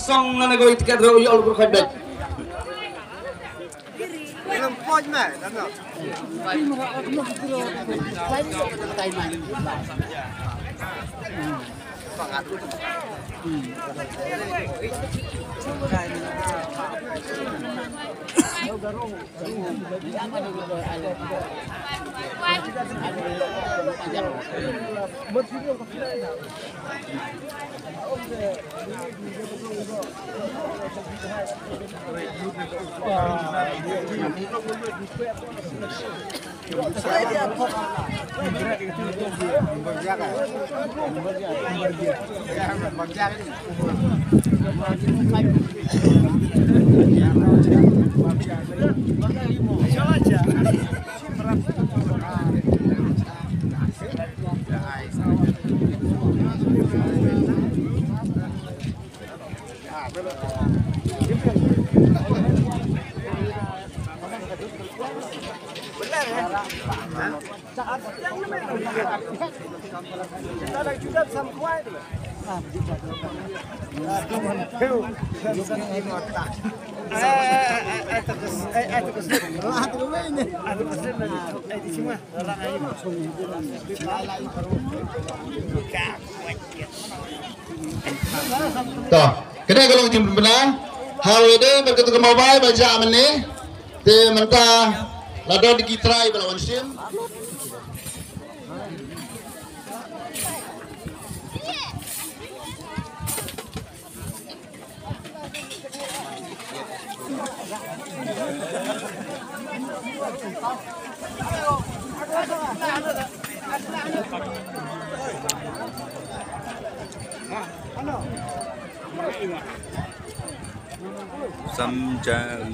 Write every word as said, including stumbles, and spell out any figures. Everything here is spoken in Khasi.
Song na na goi tiket ro yol kur khaj bek. To, kane ka long jingpynbna. Hawei de bad katu ka mobile ba jah mynne. Te mynta la don ki trai ba la wan shim. Samjang.